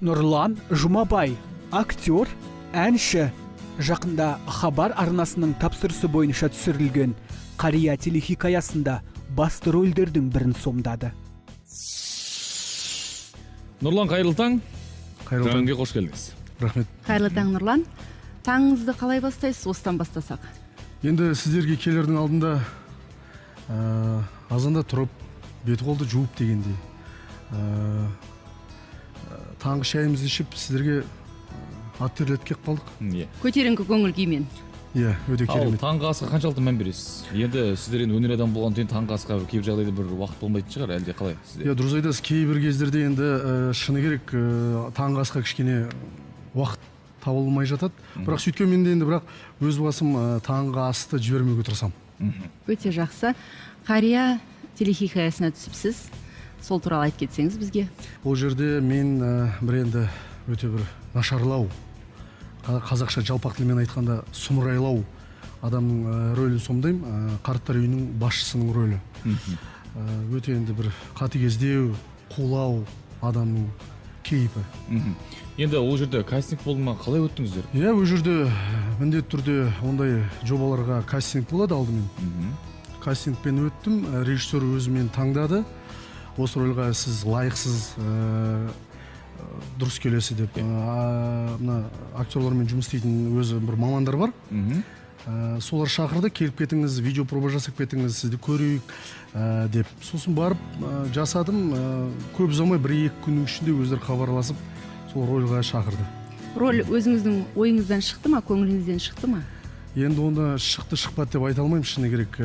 Нұрлан Жұмабай, актер, әнші. Жақында Хабар арнасының тапсырысы бойынша түсірілген «Қария» телехикаясында басты рөлдердің бірін сомдады. Нұрлан, қайырлы таң. Қайырлы таң. Жаңа қош келдіңіз. Рахмет. Қайырлы таң, Нұрлан. Таңыңызды қалай бастайсыз, осыдан бастасақ? Енді сіздерге келердің алдында азанда тұрып, бет қолды жуып дегендей, таңғы шайымызды ішіп, сіздерге ат терлетіп келіп қалдық. Иә. Көтеріңкі көңіл күймен. Иә, өте керемет. Ал таңғы асқа қаншалықты мән бересіз? Енді сіздер енді өнер адамы болғаннан кейін таңғы асқа кейбір жағдайда бір уақыт болмайтын шығар, әлде қалай сізде? Иә, дұрыс айтасыз, кейбір кездерде енді шыны керек, таңғы асқа кішкене уақыт табылмай жатады. Бірақ сөйткенмен де енді бірақ өз басым таңғы асты жібермеуге тырысамын. Өте жақсы. «Қария» телехикаясына түсіпсіз. Сол туралы айтып кетсеңіз бізге. Ол жерде мен бір енді өте бір нашарлау, қазақша жалпақ тілмен айтқанда сұмырайлау адамның рөлін сомдаймын, қарттар үйінің басшысының рөлі. Өте енді бір қатыгездеу, қулау адамның кейпі. Енді ол жерде кастинг болды ма, қалай өттіңіздер? Иә, ол жерде міндетті түрде ондай жобаларға кастинг болады алдымен. Кастингпен өттім, режиссер өзімен таңдады. Осы рөлға сіз лайықсыз, дұрыс келесі деп. Мына актерлармен жұмыс істейтін өзі бір мамандар бар. Солар шақырды, келіп кетіңіз, видеопроба жасап кетіңіз, сізді көрейік деп. Сосын барып жасадым, көп ұзамай бір-екі күннің ішінде өздері хабарласып сол рөлға шақырды. Роль өзіңіздің ойыңыздан шықты ма, көңіліңізден шықты ма? Енді оны шықты шықпады деп айта алмаймын, шыны керек.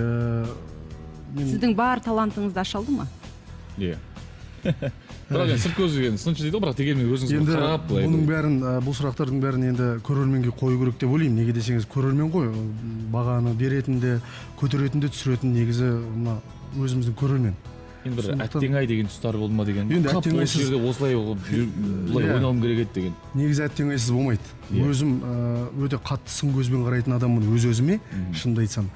Сіздің бар талантыңызды аша алды ма? Иә. Бірақ енді сырт көзі енді сыншы дейді ғой, бірақ дегенмен өзіңіз енді қарап былай. Бұның бәрін, бұл сұрақтардың бәрін енді көрерменге қою керек деп ойлаймын. Неге десеңіз, көрермен ғой, бағаны беретін де, көтеретін де, түсіретін негізі мына өзіміздің көрермен. Енді бір әттең-ай деген тұстары болды ма деген? Енді қап, әттең-айсыз осы жерде осылай былай ойнауым керек еді деген. Негізі әттең-айсыз болмайды. Өзім өте қатты сын көзбен қарайтын адаммын өз-өзіме, шынымды айтсам.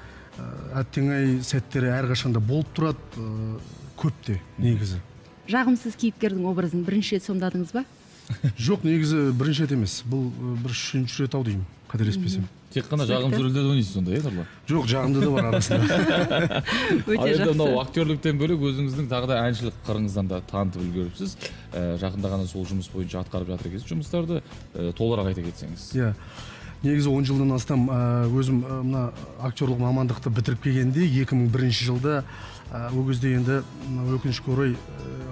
Әттең-ай сәттері әрқашанда болып тұрады, көп те негізі. Жағымсыз кейіпкердің образын бірінші рет сомдадыңыз ба? Жоқ, негізі бірінші рет емес. Бұл бір үшінші рет ау деймін, қателеспесем. Тек қана жағымсыз рөлдерді ойнайсыз сонда, иә, Нұрлан? Жоқ, жағымды да бар арасында. Өте жақсы. Мынау актерліктен бөлек өзіңіздің тағы да әншілік қырыңыздан да танытып үлгеріпсіз. Жақында ғана сол жұмыс бойынша атқарып жатыр екенсіз жұмыстарды, толығырақ айта кетсеңіз. Иә. Негізі 10 жылдан астам өзім мына актерлық мамандықты бітіріп келгенде 2001 жылда, ол кезде енді өкінішке орай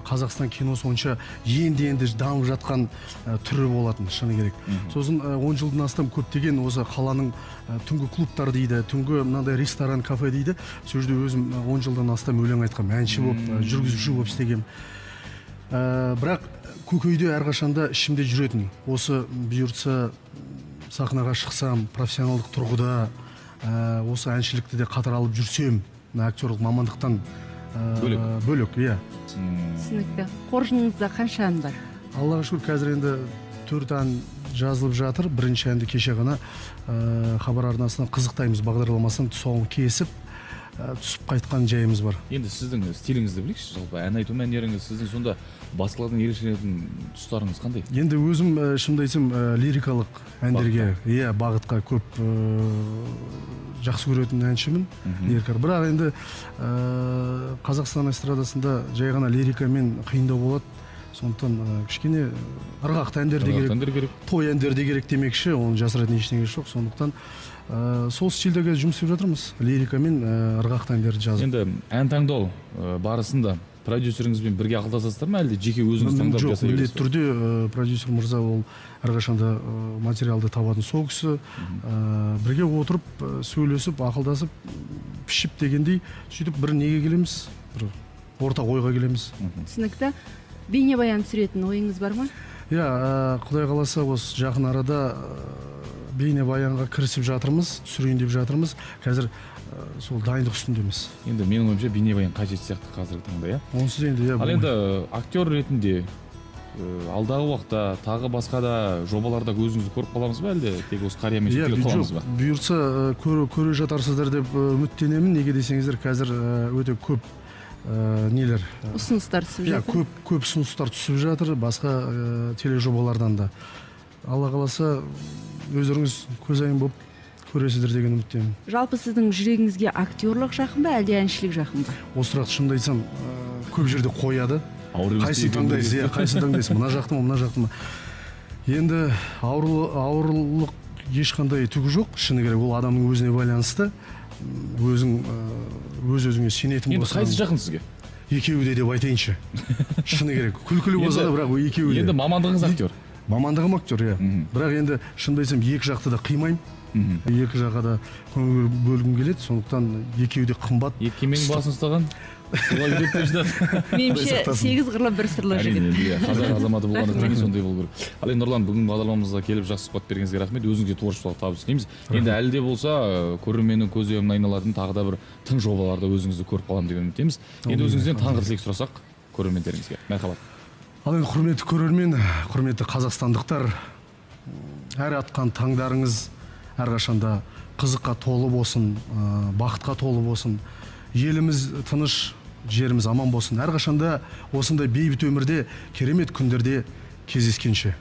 Қазақстан киносы онша енді-енді дамып жатқан түрі болатын, шыны керек. Сосын 10 жылдан астам көптеген осы қаланың түнгі клубтар дейді, түнгі мынандай ресторан, кафе дейді. Сол жерде өзім 10 жылдан астам өлең айтқам, әнші болып, жүргізуші болып істегем. Бірақ көкейде әрқашанда ішімде жүретін. Осы бұйыртса сахнаға шықсам, профессионалдық тұрғыда осы әншілікті де қатар алып жүрсем, мына актерлық мамандықтан бөлек, иә. Түсінікті. Қоржыныңызда қанша ән бар? Аллаға шүкір, қазір енді 4 ән жазылып жатыр. Бірінші әнді кеше ғана Хабар арнасынан «Қызықтаймыз» бағдарламасынан тұсауын кесіп, түсіп қайтқан жайымыз бар. Енді сіздің стиліңізді білейікші, жалпы ән айту мәнеріңіз, сіздің сонда басқалардан ерекшеленетін тұстарыңыз қандай? Енді өзім, шынымды айтсам, лирикалық әндерге, иә, бағытқа көп жақсы көретін әншімін. Лирика. Бірақ енді Қазақстан эстрадасында жай ғана лирикамен қиындау болады. Сондықтан кішкене ырғақты әндер де керек, той әндер де керек демекші, оның жасыратын ештеңесі жоқ. Сондықтан сол стильде жұмыс істеп жатырмыз, лирикамен ырғақты әндерді жазып. Енді ән таңдау барысында продюсеріңізбен бірге ақылдасасыздар ма, әлде жеке өзіңіз таңдап жасай Жоқ, бересіз? Міндетті түрде продюсер мырза ол әрқашанда материалды табатын сол кісі. Бірге отырып, сөйлесіп, ақылдасып, пішіп дегендей, сөйтіп бір неге келеміз, бір ортақ ойға келеміз. Түсінікті. Бейнебаян түсіретін ойыңыз бар ма? Иә, Құдай қаласа, осы жақын арада бейнебаянға кірісіп жатырмыз, түсірейін деп жатырмыз. Қазір сол дайындық үстіндеміз. Енді менің ойымша бейнебаян қажет сияқты қазіргі таңда, иә? Онсыз енді, иә. Ал енді актер ретінде алдағы уақытта тағы басқа да жобаларда өзіңізді көріп қаламыз ба, әлде тек осы «Қариямен» шектеліп қаламыз ба? Бұйыртса, көре жатарсыздар деп үміттенемін. Неге десеңіздер, қазір өте көп нелер Ұсыныстар түсіп иә, жатыр. Көп көп ұсыныстар түсіп жатыр басқа тележобалардан да. Алла қаласа, өздеріңіз көзайым болып көресіздер деген үміттемін. Жалпы, сіздің жүрегіңізге актерлық жақын ба, әлде әншілік жақын ба? Осы сұрақты, шынымды айтсам, көп жерде қояды. Ауыр емес. Қайсысын таңдайсыз, иә, қайсысын таңдайсыз, мына жақты ма, мына жақты ма? Енді ауырлық ешқандай түгі жоқ, шыны керек, ол адамның өзіне байланысты. Өзің өз өзіңе сенетін Енді болсаң. қайсысы жақын сізге? Екеуі де деп айтайыншы, шыны керек, күлкілі болса да, бірақ екеуі де. Енді мамандығыңыз актер. Мамандығым актер, иә. Бірақ енді, шынымды айтсам, екі жақты да қимаймын, екі жаққа да көңіл бөлгім келеді, сондықтан екеуі де қымбат. Екі кеменің басын ұстаған солай жүреді деп жатады. Меніңше, сақтасын. сегіз қырлы, бір сырлы Әрине, жігіт. енді иә, қазақ азаматы болғандықтан кейін сондай болу керек. Ал енді, Нұрлан, бүгін бағдарламамызға келіп, жақсы сұхбат бергеніңізге рахмет. Өзіңізге творчестволық табыс тілейміз. Енді әлі де болса көрерменнің көзайымына айналатын тағы да бір тың жобаларда өзіңізді көріп қаламын деген үміттеміз. Енді өзіңізден таңғы тілек сұрасақ көрермендеріңізге, мархабат. Ал енді, құрметті көрермен, құрметті қазақстандықтар, әр атқан таңдарыңыз әрқашанда қызыққа толы болсын, бақытқа толы болсын. Еліміз тыныш, жеріміз аман болсын. Әрқашанда осындай бейбіт өмірде, керемет күндерде кездескенше.